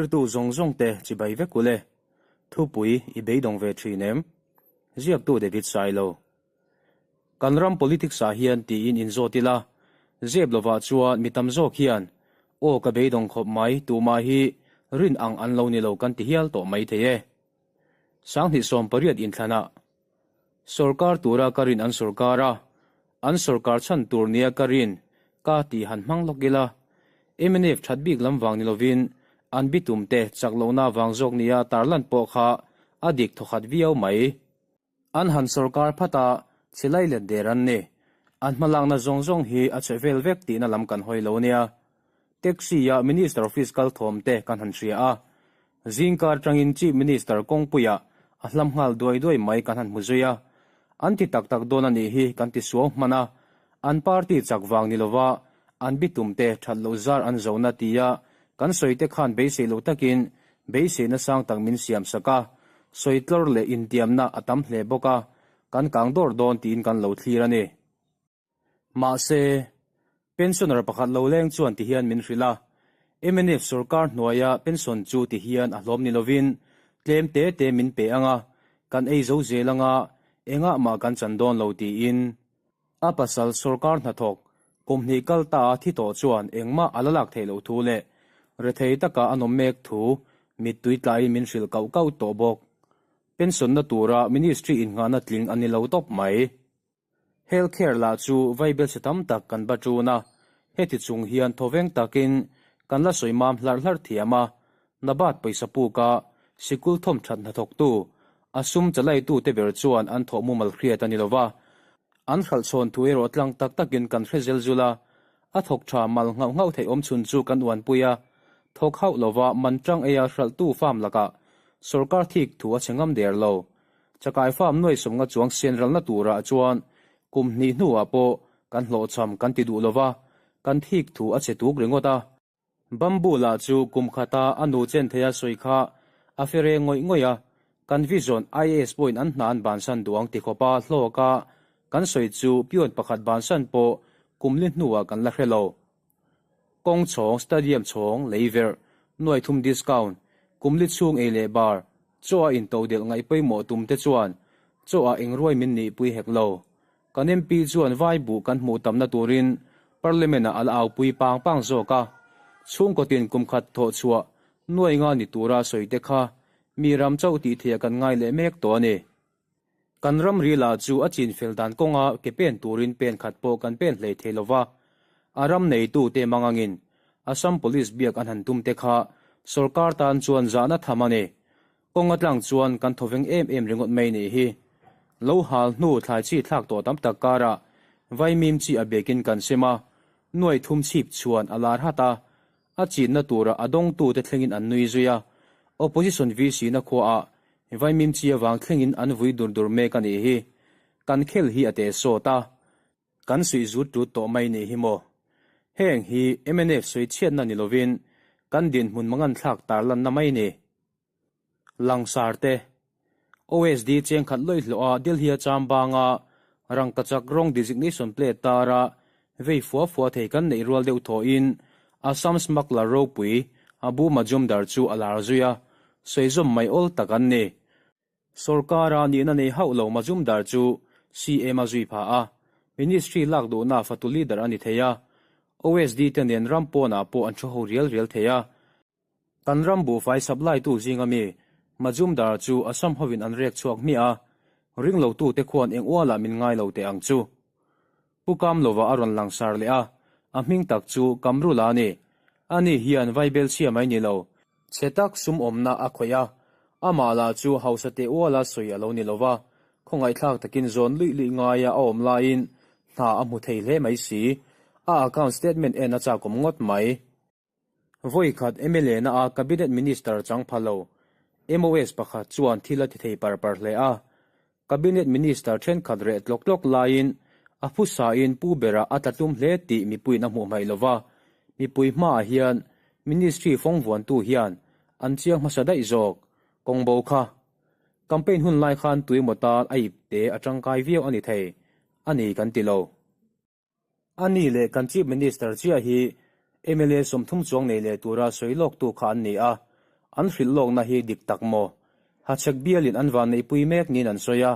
Thlirtu zawng zawng te chibai vek ule. Thupui i beidawng ve thin em? Ziaktu David Sailo. Kan ram politics ah hian tiin inzawt ila, zep lovah chuan mi tam zawk hian aw ka beidawng khawp mai tumah hi rin ang an lo ni lo kan ti hial tawh mai thei e. 2018 inthlanah Sorkar tura ka rin an sorkar a, an sorkar chhan tur nia ka rin ka tih han hmang lawk ila, mnf that bik lam vang ni lovin an bitum te chak lohna vang zawk nia tarlan pawh kha a dik thawkhat viau mai. An han sorkar phat a, chilai let der an ni. An hmalakna zawng zawng hi a chhe vel vek tihna lam kan hawi lo nia. Taxi-a Minister office kal thawm te kan han hria a. Zingkar tangin Chief Minister kawngpuiah a hlam nghal duai duai mai kan han hmu zui a. An ti tak tak dawn a nih hi kan ti suau hman a. An party chak vang ni lova an bitum te that loh zar an zohna tia kan sawi te khan beisei loh takin beiseina sang tak min siam sak a. Sawi tlawr leh intiamna a tam hle bawk a, kan kang dawr dawn tiin kan lo thlir a ni. Mahse, pensioner pakhat lo leng chuan ti hian min hrilh a, mnf sorkar hnuaia pension chu ti hian a hlawm ni lovin tlem te te min pe ang a, kan ei zo zel ang a, engah mah kan chan dawn lo tiin. A pasal sorkar hnathawk kum hnih kal ta a thi tawh chuan engmah a la lak theih loh thu leh rethei taka a nawm mek thu mittui tlaiin min hrilh kauh kauh tawh bawk. Pension na tura ministry innghahna tling a ni lo tawp mai. Health care lah chu vaibel chhe tam tak kan ba ṭun a, heti chung hian thawveng takin kan la sawi mam hlarh hlarh thiam a, Nabat pawisa puka sikul thawmṭhat hnathawktu, a sum chalaitute ber chuan an thawh mumal hriat a ni lo va, an hralhchhawn thu erawh tlang tak takin kan hre zel zul a, a thawk ṭha mal nghauh nghauh theih awm chhun chu kan uanpui a, thawk hauh lova man ṭang eia hralhtu farm lakah sorkar thik thu a chhe ngam der lo. Chakai farm nuai sawmnga chuang sian ralna turah chuan kum hnih hnuah pawh kan hlawhchham kan ti duh lova, kan thik thu a chhe tuk ringawt a. Bamboo lah chu kum khata a nu chen theia sawi kha a fere ngawih ngawih a, kan Vision IAS pawhin an hna an bansan duh ang ti khawpa hlawka kan sawi chu peon pakhat bansan pawh kum li hnuah kan la hre lo. Kawng chhawng, stadium chhawng, lei verh, nuai thum discount, kum li chhung ei leh bar, chaw a intodelh ngaih pawimawh tum te chuan chaw ah engruai min nihpui hek lo. Kan MP chuan vai buh kan hmuh tamna turin Parliament ah a la aupui pang pang zawk a, chhungkaw tin kum khat thawh chhuah nuai nga ni tura sawi te kha mi ram chauh tih theih kan ngai leh mek tawh a ni. Kan ram ri lah chu a chin fel dan kawnga ke pen turin pen khat pawh kan pen hlei thei lova, a ram neitu te mang angin Assam Police biak an han tum te kha sorkar tan chuan zahna tham a ni. Kawng atlang chuan kan thawveng em em ringawt mai nih hi. Lo hal hnu thlai chi thlak tawh tam tak karah vaimim chi a bekin kan sem a, nuai thum chhip chhuan a lar hat a, a chinna tura a dawngtute thlengin an nui zui a, opposition VC na khuaah vaimim chi avang thlengin an vui dur dur mek a nih hi. Kan khel hi a teh sawt a. Kan suih zut tut tawh mai nih hi maw? Heng hi mnf sawi chhiatna ni lovin kan dinhmun manganthlak tarlanna mai ni. Langsar te, OSD chengkhat lawih hlawh a Delhi a cham banga rangkachak rawng designation plate tara vei fua fua thei kan neih rual deuh thawhin Assam smuggler ropui Abu Majumdar chu a lar zui a, sawizawm mai awl tak an ni. Sorkara nihna nei hauh lo Majumdar chu CM a zui phah a, Ministry lak duhna fatu leader a ni thei a, OSD te nen ram pawnah pawh an thu ho rial rial thei a. Kan ram buhfai supply tu zinga mi Majumdar chu Assam hovin an rek chhuak hmiah a, ring lo tute khuan eng ualah min ngai lo teh ang chu. Pu Kamlova a rawn langsar leh a, a hming tak chu Kamrula a ni. Ani hian vaibel chhia mai ni lo, chhe tak sum awmna a khawih a, amah lah chu hausa teh uala sawi a lo ni lo va, khawngaihthlak takin zawn luih luih ngaia a awm laiin hna a hmu thei hle mai si. A account statement en a chakawm ngawt mai. Vawi khat mla na a Cabinet Minister chang pha lo, MOS pakhat chuan thil a ti thei par par hle a. Cabinet Minister thenkhat reh tlawk tlawk laiin a phusain pu bera a tla tlum hle tih mipuiin a hmuh hmaih lo va, mipui hmaah hian Ministry fawng vuantu hian an chiang hmasa daih zawk, kawng bo kha. Campaign hun lai khan tuimaw tan a ip te a tangkai viau a ni thei a ni kan ti lo. A ni leh kan Chief Minister chiah hi mla 30 chuang nei leh tura sawi lawktu kha an ni a. An hrilh lawkna hi dik tak maw? Hachhek bialin an vanneihpui mek niin an sawi a,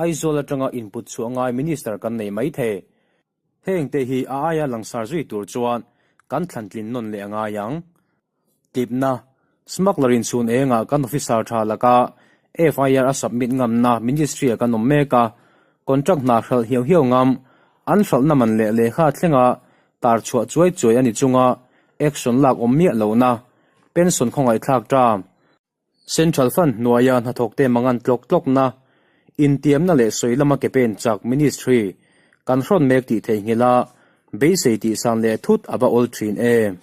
Aizawl atanga input chhuah ngai Minister kan nei mai thei. Hengte hi a aia langsar zui tur chuan kan thlantlin nawn leh a ngai ang. Tlipna, Smuggler in chhun engah kan officer tha laka FIR a submit ngamna Ministry ah kan awm mek a, contract hna hralh hiau hiau ngam, an hralhna man leh lehkha thlenga tar chhuah chuai chuai a ni chunga action lak awm miah lohna, pension khawngaihthlak term, Central Fund hnuaia hnathawkte mangan tlawk tlawkna, intiamna leh sawi lama ke pen chak Ministry kan hrawn mek tih theihnghilh a, beisei tihsan leh thut a va awl thin em.